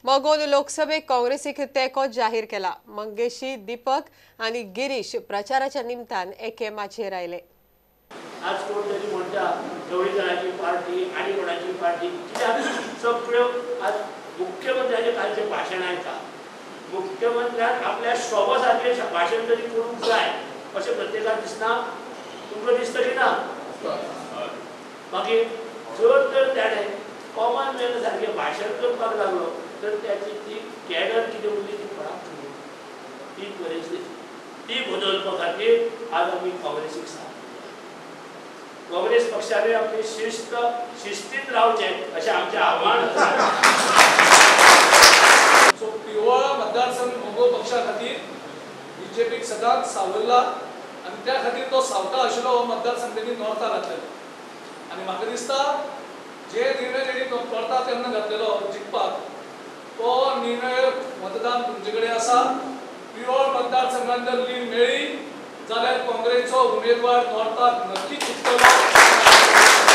मगोन लोकसभेक काँग्रेसीक तेंको जाहीर केला. मंगेशी, दीपक आनी गिरीश प्रचाराच्या निमतान एके माचयेर आयले. आज कोण तरी म्हणटा ढवळीकराची पार्टी आनी कोणाची पार्टी, कित्याक सगळ्यो आज मुख्यमंत्र्याचे कालचें भाशण आयता. मुख्यमंत्र्यान आपल्या शोभा सारकें भाशण तरी करूंक जाय अशें प्रत्येकाक दिसना. तुमकां दिसता की ना? मागीर जर तर ताणें कॉमन मॅन सारकें भाशण करपाक लागलो तर त्याची ती कॅडर कितें उरली ती कोणाक खबर, ती परिस्थिती ती बदलपा खातीर आज आमी काँग्रेसीक साथ. काँग्रेस पक्षाने आपली शिस्त शिस्तीत रावचें अशें आमचें आव्हान आसा. सो पिवळा मतदारसंघ मगो पक्षा खातीर बीजेपीक सदांच सावरला आनी त्या खातीर तो सावता आशिल्लो हो मतदारसंघ तेणी नॉर्था घातलेलो. आनी म्हाका दिसता जे निर्णय तेणी करता तेन्ना घातलेलो जिखपाक तो निर्णय मतदान तुमचे कडेन आसा. पिवळ मतदारसंघान जर लीड मेळ्ळी जाल्यार काँग्रेसचो उमेदवार नॉर्थाक नक्की जिखतलो.